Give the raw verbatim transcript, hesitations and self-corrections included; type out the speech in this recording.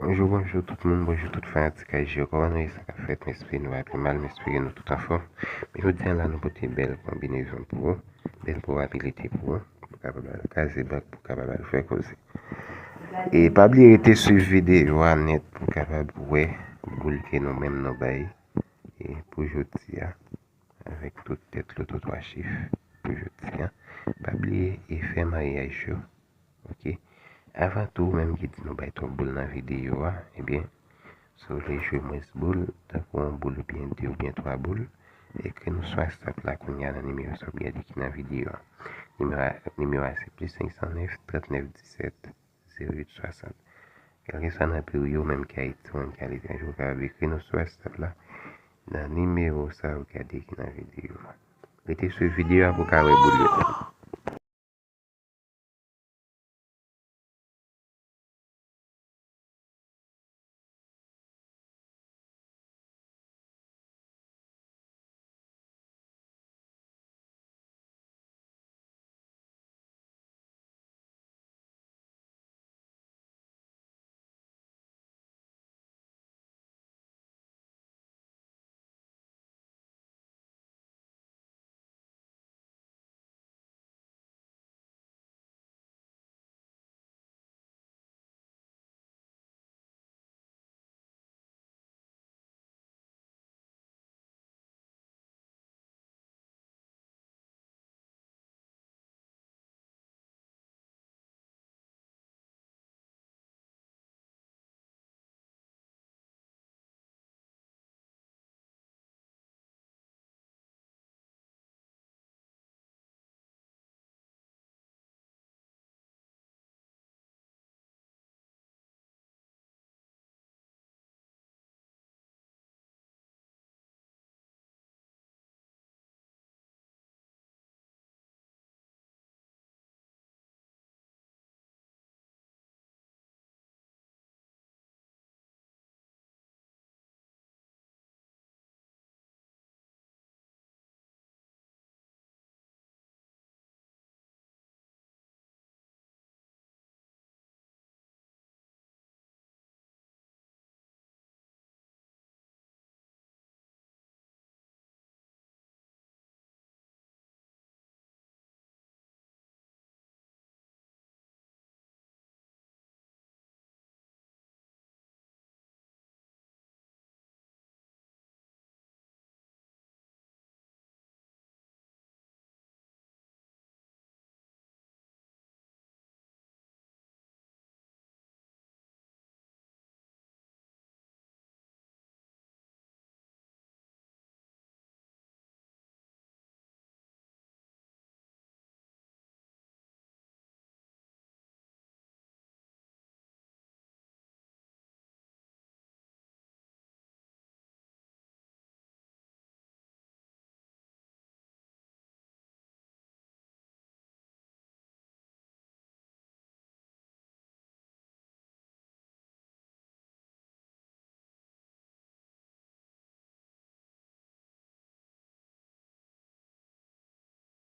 Bonjou, bonjou tout moun, bonjou tout fanatik A S J yo. Kòman nou ye, sa k ap fèt? M espere nou va pi mal, m espere nou tout anfòm. Men jodi a la, nou pote bèl konbinezon pou ou, bèl pwobabilite pou ou, pou kapab al kaze bak, pou kapab al fè koze. E pa bliye rete swiv videyo a nèt pou kapab wè boul ke nou menm nou bay e pou jodi a, avèk tout tèt loto twa chif pou jodi a. Pa bliye e fè maryaj yo. Ok. Avan tou, ou menm ki di nou bay twòp boul nan videyo a, ebyen, si w vle jwe mwens boul, tankou yon boul oubyen de oubyen twa boul, ekri nou sou WhatsApp la kounye a nan nimewo sa w ap gade ki nan videyo a. Nimewo a, nimewo a se plis senk san nèf, trant nèf disèt, zewo uit swasant. Kèlkeswa nan peyi w, ou menm ki Ayiti, ou menm ki aletranje, ou kapab ekri nou sou WhatsApp la nan nimewo sa w ap gade ki nan videyo a. Rete swiv videyo a pou w ka wè boul yo.